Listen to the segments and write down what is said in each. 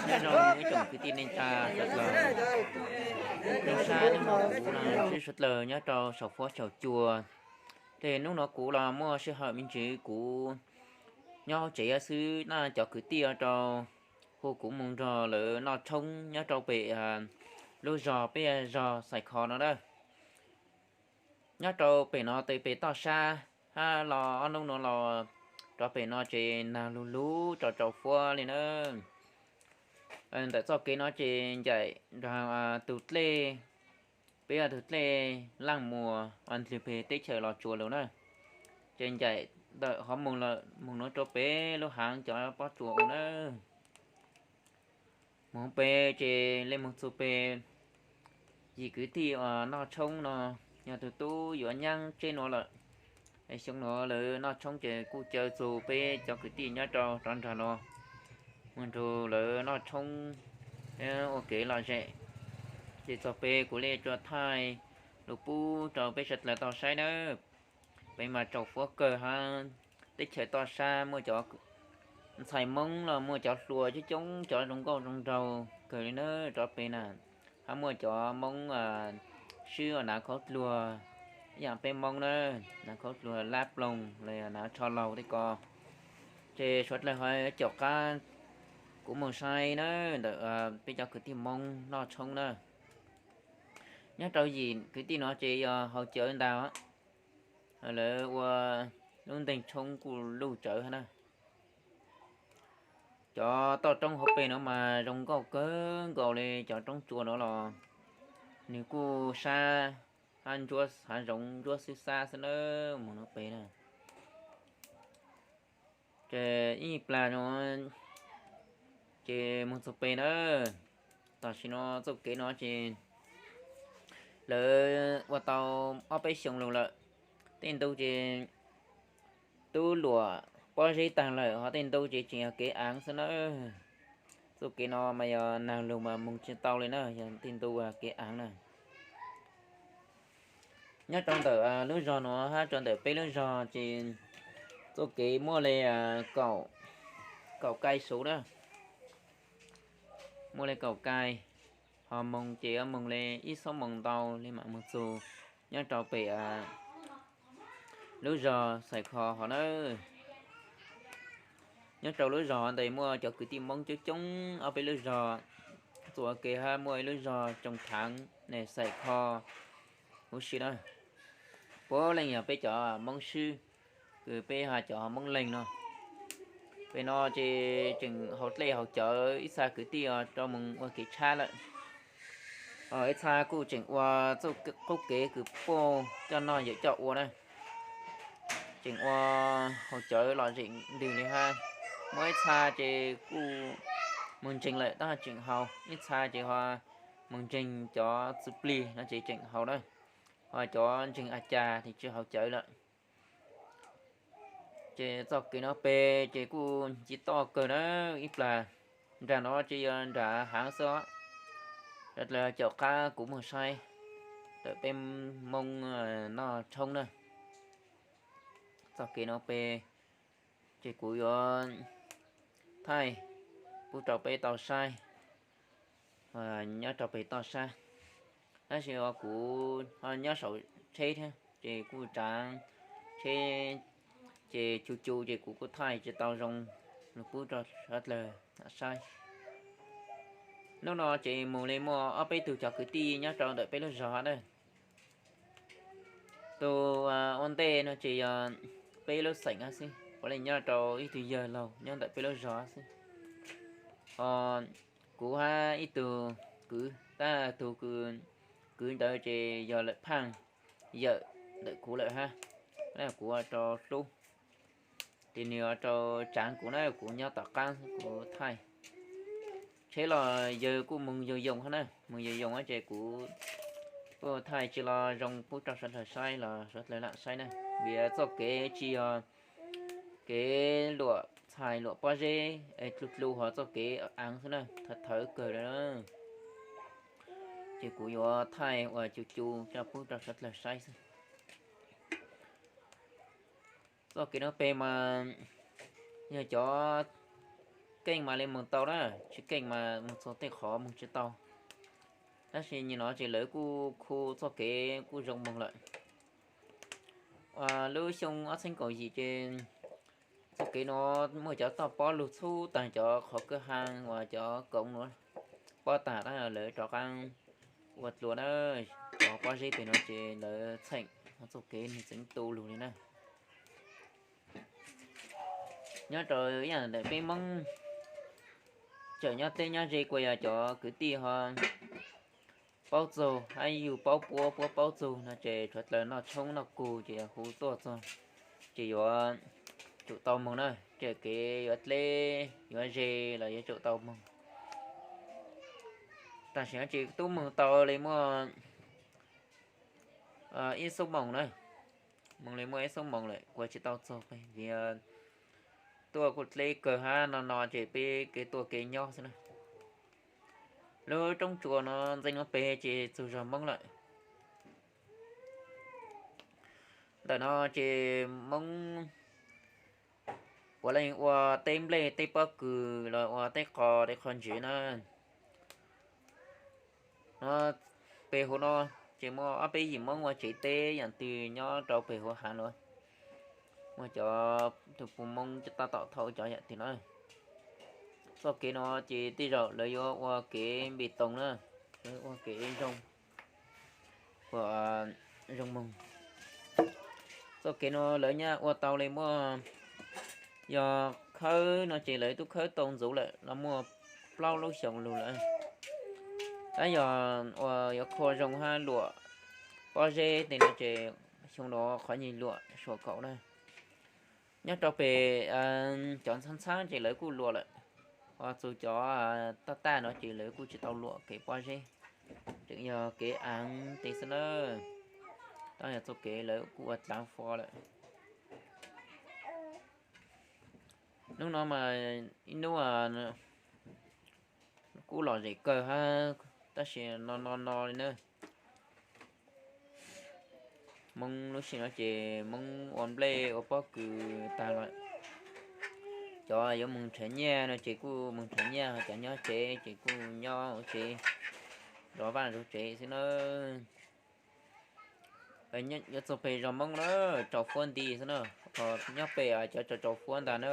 Nyob zoo ib tsoom kwv tij neej tsa sawv dlawg, neej tsa nyob no kuv los sib sawv dlawg nyob rau saum fuab saum cua. Ces hnub no kuv los muaj sij hawm me ntsis kuv nyob hauv tsev xwb na, cov kwv tij rau hu kuv mus nrog lawv noj tshoob nyob rau pem lub zos peb zos Xais Kho no na. Nyob rau pem no tes pem toj sab hab los ob hnub no los rov pem no ces nag lug lug rau rau fuab li na. Ntawm txoj kev no ces ncaim nrog tus dlej, peb tus dlej Laaj Muas ntws pem teb chaws Los Tsuas lug na. Ces ncaim ntawm hov moog lawm moog nuav rau pem lub haav cov pob tsuas u na. Moog pem ces le moog txug pem yim kwv tij uas noj tshoob no, yog tug tub yuav nyaab tseb nuav lawm. Xyoo nuav lawv noj tshoob ces kuj caw txug peb cov kwv tij nyob rau rov nraag no, moog nrug lawv noj tshoob ua kev lom zem. Ces txog pem kuv le tsuas thaij lug pub rau peb sawv dlawg tau saib nawb. Peb mas tsaus fuab kawg hab, teb chaws toj sab muaj cov ntxhais Moob los muaj cov hluas coob coob, cov zoo nkauj zoo nraug kawg li na rov pem na. Hab muaj cov Moob swb uas hnav khaub dluag ib yaam peb Moob na, hnav khaub dluag lab ploog los yog hnav tsho laug tej ko. Ces sawv dlawg ho caum qab kuv moog saib na, ntawm peb cov kwv tij Moob noj tshoob na. Nyob rau yim kwv tij no ces yog haus cawv ntag, lawv ua lub nteeg tshoob kuj luj tsawv hab na. Cov toj roob hauv pes no mas zoo nkauj kawg nkaus li, cov roob tsua no los nws kuj sab hab ntsuab hav zoov ntsuab xwb xab xwb na, moog no pem na. Ces ib plag no ces moog txug pem na. Tam sim no txoj kev no ces lawv ua tau ob peb xyoos lug lawm. Tej ntug ces tub luam pob zeb taag lawm, ho tej ntug ces tseem yog kev aav xwb na. Txoj kev no mas yog naag lug mas moog tsi tau li na, yog tej ntug kev aav na. Nyob rau ntawm lub zog nuav hab rau ntawm peb lub zog ces txoj kev muaj li kaum kai xuv na, muaj li kaum kai, ho moog ces moog li ib xuab moos ntau li mam moog txug nyob rau pem lub zog Xais Kho hov na. Nyob rau lub zog ntes muaj cov kwv tij Moob coob coob ob peb lub zog, txuas kev hab muaj ib lub zog Tsoos Thaav ne, Xais Kho huv si na. Puab leej yog peb cov Moob Swb, kws peb has cov Moob Leeg no. Pem no ces tseem haus dlej haus cawv, ib txha kwv tij rau moog ua kev tshab lawm. Ib txha kuj tseem ua txuj qub kev kws puj coj noj yawm coj ua na. Tseem ua haus cawv lom zem ntws li hab. Muaj ib txha ces kuj moog ntseeg lawm tab tseem haus, ib txha ces ho moog ntseeg cov txuj plig no ces tseem haus na. Ho cov ntseeg a cas tes tsi haus cawv lawm. Ces txoj kev no pem ces kuj ci toj kawg na, ib plag nraag no ces yog nram haav xwb os. Sawv dlawg caum qab kuv moog saib ntawm peb Moob noj tshoob na. Txoj kev no pem ces kuv yuav thaij pub rau peb tau saib nyob rau pem toj sab. Tab sis kuv ho nyob saum tsheb thiab ces kuj tsaav tsheb ces cu cu ces kuv kuj thaij tsi tau zoo lug pub rau sawv dlawg saib. Hnub no ces moog li muaj ob peb tug cov kwv tij nyob rau ntawm peb lub zog na. Tus ua ntej no ces yog peb lub xeem xwb, puav leej nyob rau ib tug yawg laug nyob ntawm peb lub zog xwb. Ho kuv hab ib tug kwv, tab tug kwv ntawd ces yog lawm phaaj yawm ntawm kuv lawm hab, kuv ua rau hlub. Ces nws ua rau tsaav kuv na, kuv nyob tom qaab kuv thaij. Tsheb los yawg kuj moog yoog yoog hab na, moog yoog yoog ces kuv kuj thaij tsi los zoo pub rau sawv dlawg saib los sawv dlawg lam saib na. Vim txoj kev tsi yog kev luam txhais luam pob zeb dlu dlu, ho txoj kev aav xwb na, thawv thawv kawg li. Ces kuv yuav thaij ua cu cu coj pub rau sawv dlawg saib xwb. Txoj kev no pem mas yog cov keej mas li moog tau na, tsis keej mas moog txug tej qhov moog tsis tau. Tab sis nyim no ces lawv kuj khu txoj kev kuj zoo moog lawm. Lub xyoo ob txheeb kaum yim ces txoj kev no muaj cov toj pob lug txhub taag cov qhov kwj ha uas cov koov nuav pob taag, tab lawv rov qaab ua dlua na, cov pob zeb peg no ces lawv txheem txoj kev nwg txeev tu lug li na. Nyob rau ib yaam ntawm peb Moob tseem nyob teb nyob ze kuj yog cov kwv tij ho paub txug hab yug paub puab puab paub txug no ces tshuav dlaws noj tshoob noj kug ces hu tuaj txug ces yuav tsum tau moog na, tseem kev yuav dleb yuav ze los yuav tsum tau moog. Tam sim no ces tub moog tau li muaj ib xuab moos na, moog li muaj ib xuab moos lawm kuv tsis tau txug peb vim tuaj kuj dleb kawg hab no no ces peb kev tuaj kev nyob xwb na. Lub roob tsua no ntxeev nuav peg ces txug zog Moob lawm. Ntawm no ces Moob puav leej ua teb nplej teb pob kws los ua teb qos teb qhov ntsiv na. No peg huv no ces muaj ob peb yim Moob ua tsev teb yaam twg nyob rau peg huv haav no. Muaj cov tug puj Moob tab tom thauj cov yaam twg no. Txoj kev no ces tej zaum lawv yuav ua kev npis toos na, lawv ua kev zoo, ua zoo moog. Txoj kev no lawv nyaj ua tau li muaj, yog khawb no ces lawv tub khawb tau ntxuv lawm los muaj plaub lub xyoos lug lawm. Tab yog uas yuav khua zoo hab luam pob zeb tej no ces xyoo no qhov nyuag luam suav kaum na. Nyob rau peg cov ntxhab ntxhab ces lawv kuj luam lawm, ho txug cov taj taj no ces lawv kuj tsis tau luam kev pob zeb, tseem yog kev aav tej xwb na. Tab yog txoj kev lawv kuj ua dlaav fo lawm. Hnub no mas ib hnub kuj lom zem kawg hab, tab sis no no no li na. Moob lub sij no ces Moob ua nplej ua pob kws taag lawm. Cov yuav moog nrhiav nyiaj no ces kuj moog nrhiav nyiaj, cov nyob tsev ces kuj nyob ua tsev, zov vaaj zov tsev xwb na. Yuav txug peg zog Moob na, tsau fuab nti xwb na, nyob peg cov tsau tsau fuab ntag na.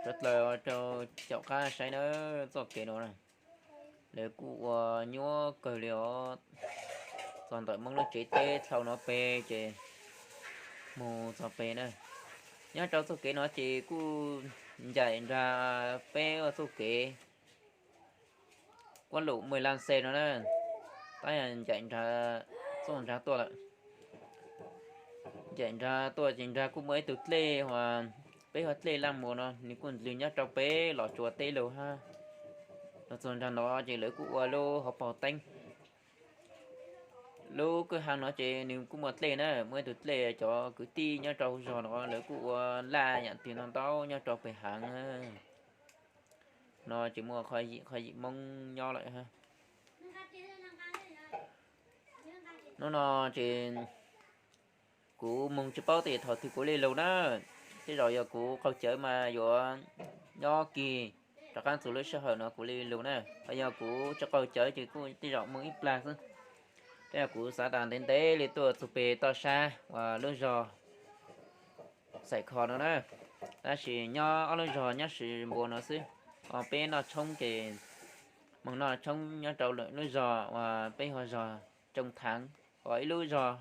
Rov dlaws rau caum qab saib na, txoj kev no na, lawv kuj ua nyuab kawg li os. Txog ntawm Moob lub tsev teb dlhau no peg ces moog txog peg na. Nyob rau txoj kev no ces kuj ncaim nraag peb ua txoj kev Kuab Lum Mws Laj Xes no na, tab yog ncaim nraag txuj nraag tuaj lawm. Ncaim nraag tuaj ces nraag kuj muaj ib tug dlej uas peb hu ua dlej Laj Muas no, nws kuj ntws nyob rau peb Los Tsuas teb lug hab. Los txog nraag no ces lawv kuj ua lub hauv paug teeb. Lub kwj ha no ces nws kuj muaj dlej na, muaj ib tug dlej, cov kwv tij nyob rau zog no lawv kuj ua laj yaam twg no ntau nyob rau peg haav no ces muaj qhov yim Moob nyob lawm hab. Hnub no ces kuv moog tsis paub tias thaum twg kuv li lug na. Tej zaum yog kuv qaug cawv mas yuav nyob kig rov qab txug lub sij hawm no kuv li lug na. Ho yog kuv tsis qaug cawv ces kuj tej zaum moog ib plag xwb. Tej zaum kuv xav tas ntev ntev li tuaj txug peg toj sab uas lub zog Xaim Kho no na. Tab sis nyob ob lub zog nyob Sib Npua no xwb. Ho peb noj tshoob ces moog noj tshoob nyob rau lwm lub zog uas peb hu ua zog Tsoo Thaav. Ho ib lub zog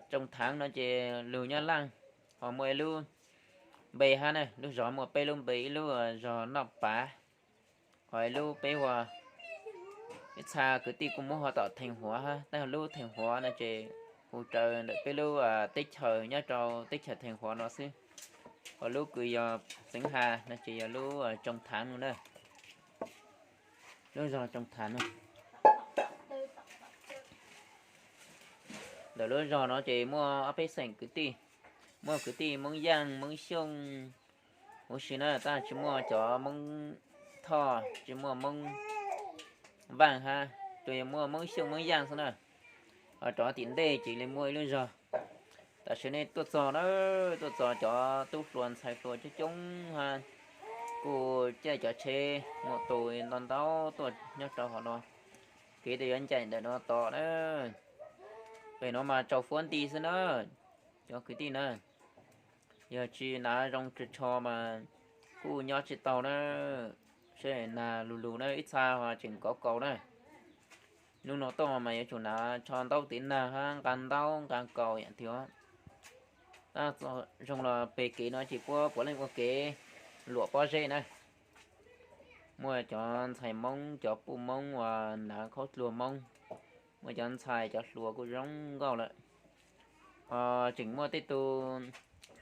Tsoo Thaav no ces lug nyob Laj, ho muaj ib lub npe hab na, lub zog muaj peb lub npe, ib lub zog Noj Pav, ho ib lub peb hu ua, ib txha kwv tij kuj muab hu ua tom Theej Huav hab, tab lub Theej Huav no ces hu raws ntawm peb lub teb chaws nyob rau teb chaws Theej Huav no xwb. Ho lub kws yog Xeev Has no ces yog lub Tsoo Thaav no na. Lub zog Tsoo Thaav no. Ntawm lub zog no ces muaj ob peb xeem kwv tij, muaj kwv tij Moob Yaaj, Moob Xyooj huv si na, tab tsis muaj cov Moob Thoj, tsis muaj Moob Vaaj hab, tsuas yog muaj Moob Xyooj Moob Yaaj xwb na. Ho rov tim ntej ces li muaj ib lub zog. Tam sim nej tuaj txog na, tuaj txog cov tub hluas ntxhais hluas coob coob hab, Kuj caij cov tsheb muaj tus ntau ntau tuaj nyob rau hauv no, kev tus yuav ncaim ntawm no tos na. Pem no mas tsaus fuab nti xwb na, cov kwv tij na. Yog tsis hnav zoo tsho mas kuj nyob tsis tau na, seb nag lug lug na ib txha ho tseem kauv kaus na. Hnub no tuaj mas yuav tsum hnav tsho ntaub tiv nag hab nqa ntaub nqa kaus yam twg. Zoo los pem kev no ces puab puav leej ua kev luam pob zeb na. Muaj cov ntxhais Hmoob, cov puj Hmoob uas hnav khaub dluag Hmoob, muaj cov ntxhais cov hluas kuj zoo nkauj lawm. Tseem muaj tej tug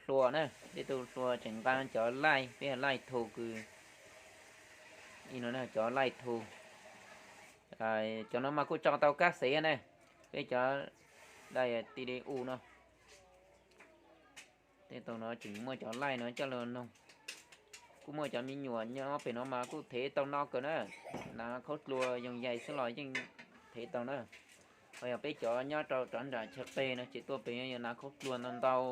hluas na, tej tug hluas tseem nqa cov laij, peb laij thu kws, cov laij thu. Cov no mas kuj tso tau kab xev na, peb cov laij ti li u no. Tej tug no tseem muaj cov laij no coj lug noog. Kuj muaj cov me nyuam nyob pem no mas kuj thev tau no kawg na, hnav khaub dluag yoog yais xwb los yeej thev tau na. Ho yog peb cov nyob rau rov nram chaw qeg no ces tuaj pem yog hnav khaub dluag ntau ntau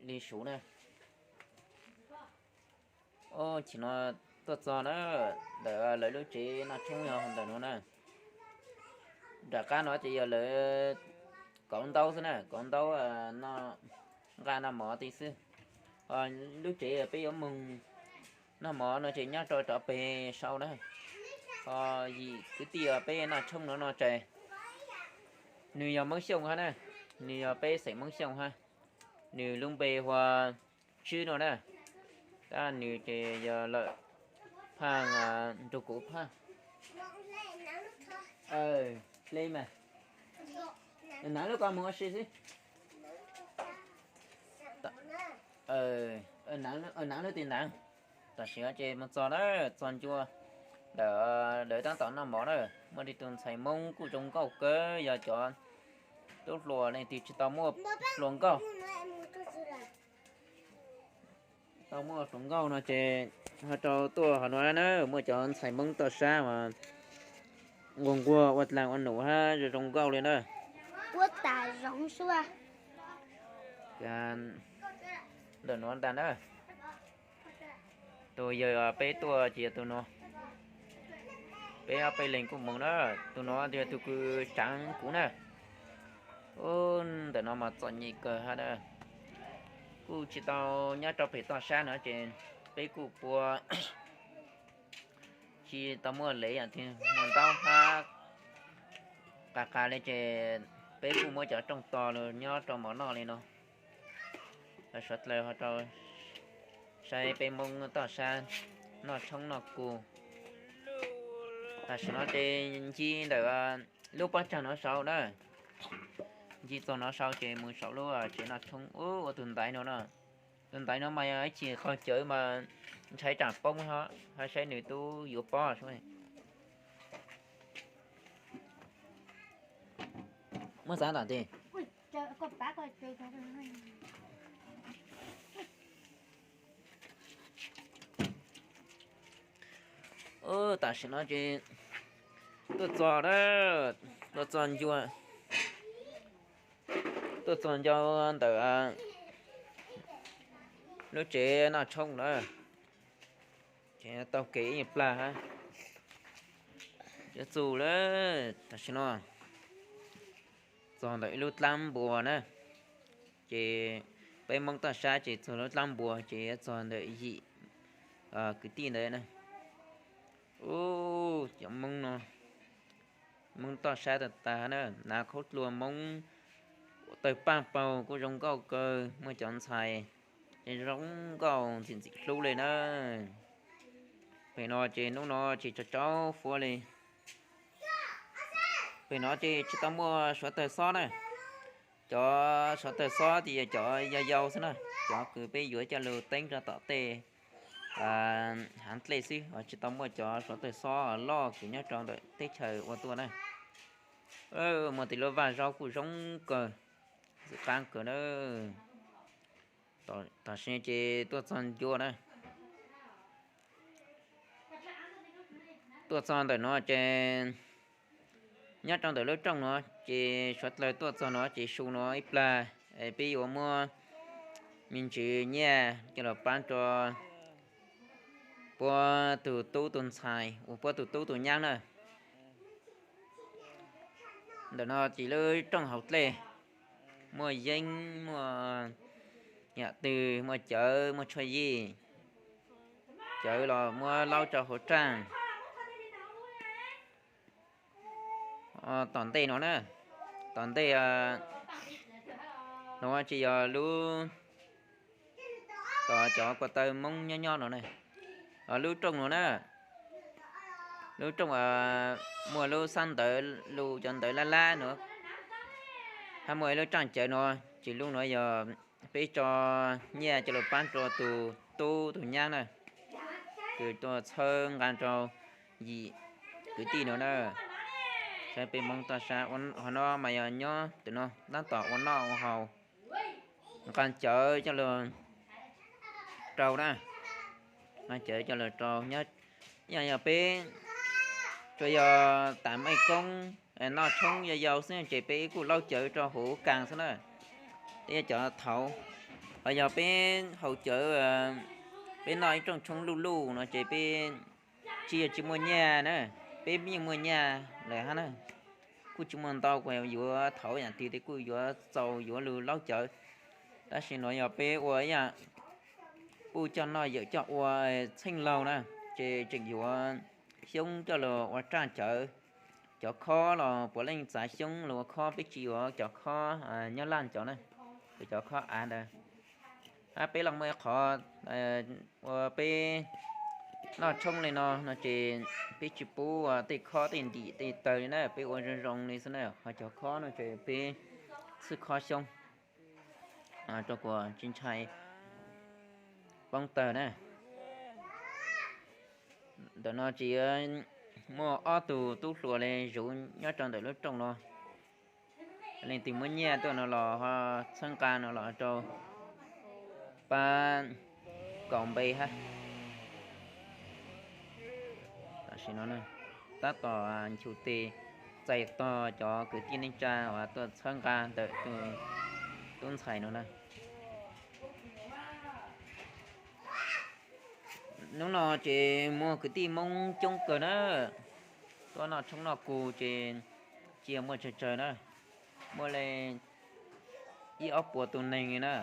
li suv na. Ob chim no tuaj txog na, ntawm lawv lub tsev noj tshoob yog ntawm no na. Nram qab no ces yog lawv kauv ntaub xwb na, kauv ntaub, nqa noj mov ti xwb. Lub tsev peb yuav moog noj mov no ces nyob rau rov peg sau na. Ho yim kwv tij peb noj tshoob no no ces nws yog Hmoob Xyooj hab na, nws yog peb xeem Hmoob Xyooj hab. Nws lub npe hu ua Tswb no na, tab nws ces yog lawm phaj nrug kuv phaj. Hle mas, hnav lub ko moog ua si xwb. Hnav lub tis hnav. Tam sim no ces moog txog na, txog ncua ntawm lawv tab tom noj mov na. Muaj ib tug ntxhais Hmoob kuj zoo nkauj kawg, yog cov tub hluas leej twg tsis tau muaj hluas nkauj, tau muaj hluas nkauj no ces ho rau tuaj hov no na. Muaj cov ntxhais Hmoob toj sab mas nquag nquag ua dlaag ua num hab zoo zoo nkauj li na. Ntawm nuav ntag na. Tus yawg peb tuaj ces yog tus nuav. Peb ob peb leeg kuj moog na. Tus nuav yog tus kws tsaav kuv na. Ub, ntawm no mas txom nyem kawg hab na. Kuj tsis tau nyob rau pem toj sab no ces peb kuj pua tsis tau muaj lev yam twg muag ntaub hab qas qas li ces peb kuj muab cov rooj tos los nyob rau mov noj li no. Suav dlawg ho rau saib peb Moob toj sab noj tshoob noj kug. Tam sim no ces ncig ntawm lub pob tsag no saud na, ncig txog no saud ces mus saum lub tsev noj tshoob ub ua tus ntaiv no no. Tus ntaiv no mas yog ib chim qaug cawv mas ntshai tsam poob hab saib nws tub yuav pob. Muab xav tom ntej. Tam sim no ces tuaj txog, tuaj txog ncua, tuaj txog ncua ntawm lub tsev noj tshoob na. Ces taug kev ib nyuag plag hab, yuav txug lawm. Tam sim no txog ntawm ib lub dlaab npua na, ces peb Moob toj sab ces txog lub dlaab npua ces yuav txog ntawm yim kwv tij ntawd na. Ub, cov Moob no, Moob toj sab tag tag na, hnav khaub dluag Moob tawg paaj paug kuj zoo nkauj kawg, muaj cov ntxhais ces zoo nkauj ntxim ntxim hlub li na. Pem no ces hnub no ces tsaus tsaus fuab li. Pem no ces tsis tau muaj suav tawg xob na. Cov suav tawg xob ces yog cov yau yau xwb na, cov kws peb yuav coj lug teeb rau tom tej haav dlej xwb, tsis tau muaj cov suav tawg xob loj kws nyob rau ntawm teb chaws ua tuaj na. Muaj tej lub vaj zaub kuj zoo kawg, ntxim qaab kawg na. Tam sim ces tuaj txog ncua na, tuaj txog ntawm no ces nyob rau ntawm lub rooj no ces suav dlawg tuaj txog no ces su no ib plag, peb yuav muab me ntsis nyiaj coj los pab rau puab tus tub tus ntxhais, ua puab tus tub tus nyab na. Ntawm no ces lub rooj hauv dlej, muaj yeeb, muaj yam twg, muaj cawv, muaj tshuaj yij. Cawv los muab laub rau hauv raj. Tom ntej no na, tom ntej no tsis yog lub, tom cov ko taw Hmoob nyob nyob no na. Lub rooj no na, lub rooj muaj lub xab ntawv, lub cov ntawv lab lab no, hab muaj ib lub raj cawv no, ces lub no yog peb tso nyiaj coj lug paab rua tus tub tus nyab na, kws tuaj txhawb nqaa rau yim kwv tij no na. Saib peb Hmoob toj sab, qhov no mas yog nyob tus no tab tom ua noj ua haus, nqaa cawv coj lug rau na, nqaa cawv coj lug rau. Yog, yog peb tsuas yog tas meej koob noj tshoob yau yau xwb ces peb kuj laub cawv rau huv kaas xwb na. Peb cov thaud, ho yog peb haus cawv, peb noj ib rooj tshoob luj luj no ces peb tsis yog tsis muaj nyiaj na, peb yeej muaj nyiaj lawm hab na. Kuj tsis muaj ntau, kuj yuav thaud yam twg tes kuj yuav txaus yuav lug laub cawv. Tab sis no yog peb ua ib yam puj coj noj yawm coj ua txheej laug na, ces tseem yuav xyoob coj lug ua raj cawv. Cov khob los puav leej txav xyoob lug ua khob, peb tsis yuav cov khob nyob laj cov na, cov khob av ntawd. Hab peb los muaj qhov ua peb noj tshoob li no no ces peb tsis pub tej khob tej ntim tej tawg li na, peb ua zoo zoo li xwb na. Ho cov khob no ces peb txhwb khob xyoob rau kuas tsis ntshai poob tawg na. Ntawm no tsis muaj ob tug tub hluas le zuv nyob rau ntawm lub rooj no. Leej twg muaj nyiaj tuaj no los ho txhawb nqa no los rau pab kaus npe hab. Tam sim no tab tom nchus tes txais tog cov kwv tij neej tsa uas tuaj txhawb nqa ntawm tus tub ntxhais no na. Hnub no ces muaj kwv tij Hmoob coob kawg na, tuaj noj tshoob noj kug ces cia muaj tsawg tsawg na, muaj li ib ob puas tus neeg li na.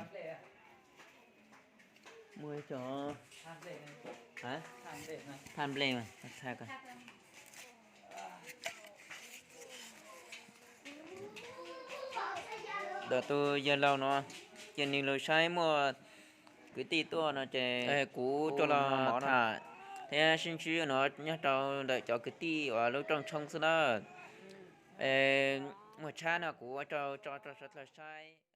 Muaj ib co thaj nplej. Ntawm tus yawg laug no, ces nws lug saib muaj kwv tij tuaj no ces kuv coj los tham thiab sib ntsib no nyob rau ntawm cov kwv tij uas lub rooj tshoob xwb na. Muaj tshab no kuv ua rau tso rau sawv dlawg saib.